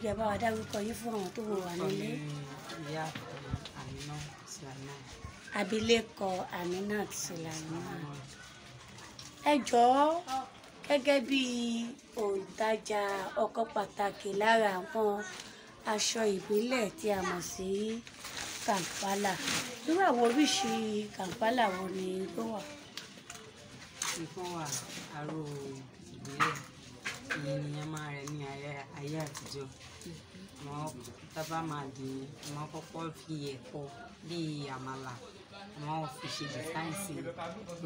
Ẹ jọ̀ọ́, ẹ bá wa dárúkọ yín fún àwọn tó wò wá nílé. Ìyá Aminat Sulaiman. Abilékọ Aminat Sulaiman. Ẹ jọ̀ọ́, gẹ́gẹ́ bí òǹtajà ọkọ̀ pàtàkì lára àwọn aṣọ ìbílẹ̀ tí a mọ̀ sí Kàǹpálà, irú àwọn oríṣi Kàǹpálà wo ni ó wà? Ìkan wà, aró ìbílẹ̀, ìyẹn ni a máa rẹ̀ ní ayé àtijọ́. Wọ́n tábà máa dì ní, wọ́n kọ́kọ́ fi ẹ̀kọ bíi àmàlà, wọ́n fi ṣe design sí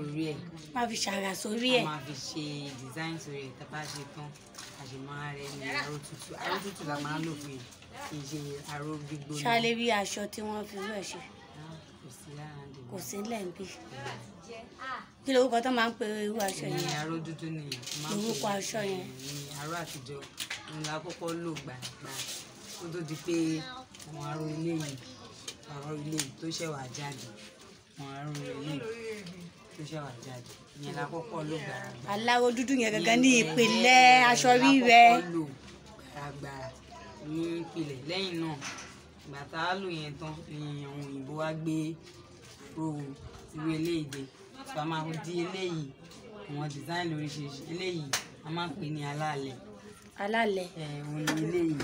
orí ẹ̀. Máa fi ṣàrà sórí ẹ̀. Wọ́n máa fi ṣe design sórí ẹ̀. Tá bá ṣe tán, a sì máa rẹ̀ ní aró tútù. Aró tútù la máa ń lò fún yẹn, kì í ṣe aró gbígbóná. Ṣá lè rí aṣọ tí wọ́n fi rú ẹ̀ ṣe? Kò sí lára dè. Kò sí lẹ́ǹbí. Kí lorúkọ tó máa ń pe irú aṣọ ní yẹn? Aró dúdú nìyẹn. Orúkọ aṣọ yẹn. Ní aró àtijọ́, òun la kọ́kọ́ lò gbàgbà kó tó di pé àwọn aró ilé yìí, aró ilé yìí tó ṣẹ̀ wá jáde, àwọn aró ilé yìí tó ṣẹ̀ wá jáde, ìyẹn la kọ́kọ́ lò gbàràgbà. Aláró dúdú yẹn gangan ní ìpìlẹ̀ aṣọ rírẹ̀. La kọ́kọ́ lò gbàràgbà ní ìpìlẹ̀. Lẹ́yìn náà, ìgbà tá a lò yẹn tán ni àwọn òyìnbó wá gbé ro irú eléyìí dé. So a máa di eléyìí, àwọn design lóríṣiríṣi. Eléyìí a máa ń pè ní alálẹ̀. Alálẹ̀. Ẹ òun ni eléyìí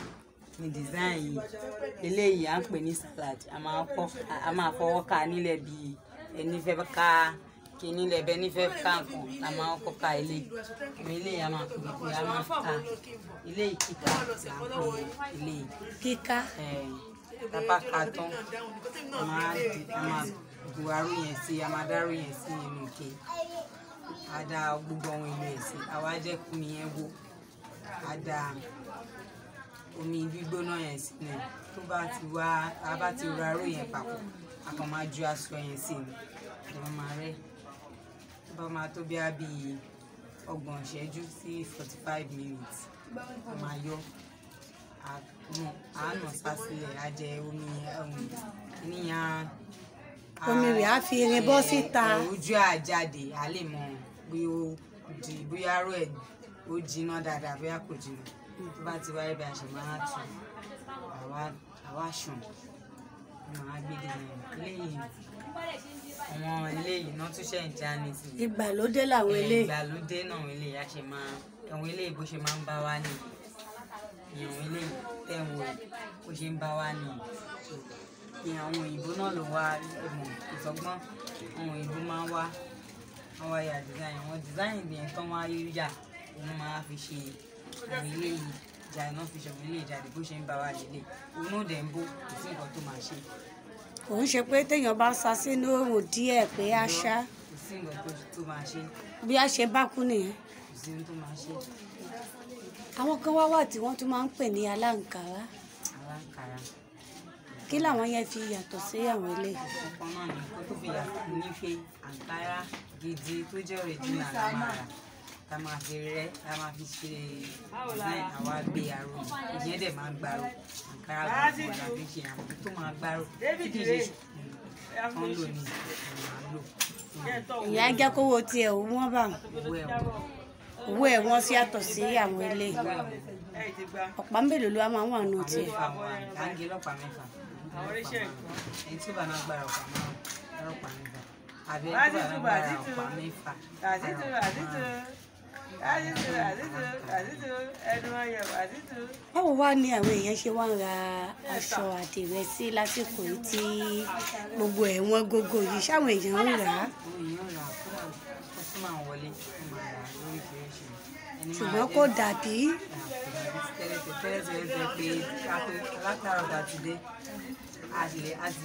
ní design yìí. Eléyìí à ń pè ní salad. A máa kọ́, a máa fọwọ́ ká nílẹ̀ bí ẹni fẹ́ ká kíní lẹ̀, bẹ́ẹ̀ ní fẹ́ ká nǹkan la máa kọ́ ká eléyìí. Eléyìí a máa pè pé a máa ká eléyìí, kíká là ń pè eléyìí. Kíká. Ẹ tá bá ká tán, a máa di, a máa bu aró yẹn sí, a máa dáró yẹn sí inú ike, a dá gbogbo àwọn èlò ẹ̀ sí, a wá jẹ́ kí omi yẹn wó, a dá omi gbígbóná yẹn sínú ẹ̀. Tó bá ti wá, a bá ti ro aró yẹn papọ̀, a kàn máa ju aṣọ yẹn sí ni, a máa rẹ́. Tó bá máa tó bí a bí 30 ìṣẹ́jú sí 45 minutes, a máa yọ, a nà sá sílẹ̀, a jẹ omi níyàn. Omi rẹ̀ á fi irin bọ́ síta. Ojú à jáde, a lè mọ bóyá ó di, bóyá aró ẹ̀ ó jiná dáadáa, bóyá kò jiná. Tó bá ti wáyé bí a ṣe máa tù, àwa ṣàn, máa gbé design eléyìí. Àwọn eléyìí náà tún ṣe ń já nísìnyí. Ìgbàlódé làwọn eléyìí. Ìgbàlódé náà eléyìí. A ṣe máa àwọn eléyìí bó ṣe máa ń bá wa ní ìyẹn, eléyìí tẹ̀ ń wò bó ṣe ń bá wa ní ìyẹn. Àwọn òyìnbó náà ló wá ẹ̀mọ̀ ìsọgbọ́n. Àwọn òyìnbó máa ń wá, wọ́n wá ya design. Àwọn design yẹn tán wá yà, òun máa fi ṣe àwọn eléyìí jáde náà, fi ṣe àwọn eléyìí jáde. Bó ṣe ń bá wa lélẹ̀, òun náà dẹ̀ ń bó, kò sí nǹkan tó máa ṣe. Kò ń ṣe pé téèyàn bá sá sínú oòrùn díẹ̀ pé á ṣá. Kò sí nǹkan tó máa ṣe. Bí a ṣe bá kú nìyẹn. Kò sí nǹkan tó máa ṣe. Àwọn kan wá wà tí wọ́n tún máa ń pè ní aláǹkárá. Aláǹkárá. Kí làwọn yẹn fi yàtọ̀ sí àwọn eléyìí? Ọ̀kan náà ni. Nǹkan tó fi yàtọ̀ ní pé àǹkárá gidi tó jẹ́ original la máa rà, tá máa fi rẹ́, tá máa fi ṣe design, àwa gbé aró, ìyẹn dẹ̀ máa gbárò. Àǹkárá gbogbo la fi ṣe àwọn tó máa gbárò, tí kì í ṣe tó ń lò ní ìlú à ń lò. Ìyẹn á jẹ́ kówó tiẹ̀ ò wọ́n bá wọn. Owó ẹ̀ wọ́n. Owó ẹ̀ wọ́n sí yàtọ̀ sí àwọn eléyìí. Ọ̀pá mélòó ló wá máa ń wà nù tiẹ̀? Mẹ́fà wà, à ń gé lọ́pàá mẹ́fà. Ẹni tí ó bá náà gbára ọ̀pá márùn, ọ̀pá mẹ́fà, àbí ẹni tó bá náà gbára ọ̀pá mẹ́fà, ara ọ̀pá márùn. Báwo wá ní àwọn èèyàn ṣe wá ń ra aṣọ àdìrẹ sí lásìkò yìí tí gbogbo ẹ̀ wọ́n gógó yìí? Ṣáwọn èèyàn ń rà á? Àwọn èèyàn rà á, kọ́sọ́mà ń wọlé, wọ́n máa rà á lóríṣiríṣi. Ẹni máa Ṣùgbọ́n kò dàbí. Tẹ́lẹ̀ tẹ́lẹ̀ pé látàrọ̀ tá a ti dé, a sì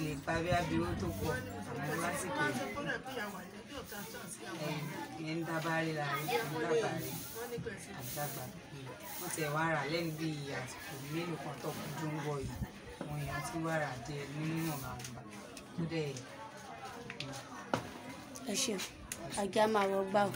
lè parí abiró tó pọ̀, àmọ́ lásìkò yìí, ẹni tá a bá rí la rí, ẹni tá a bá rí àdàgbà. Wọ́n ti wá rà lẹ́nu bí àsìkò mélòó kan tó kú ń bọ̀ yìí, àwọn èèyàn ti wá rà díẹ̀ nínú ọ̀gá tó dẹ̀. Ẹ ṣeun, ajá máa wọ gbà o.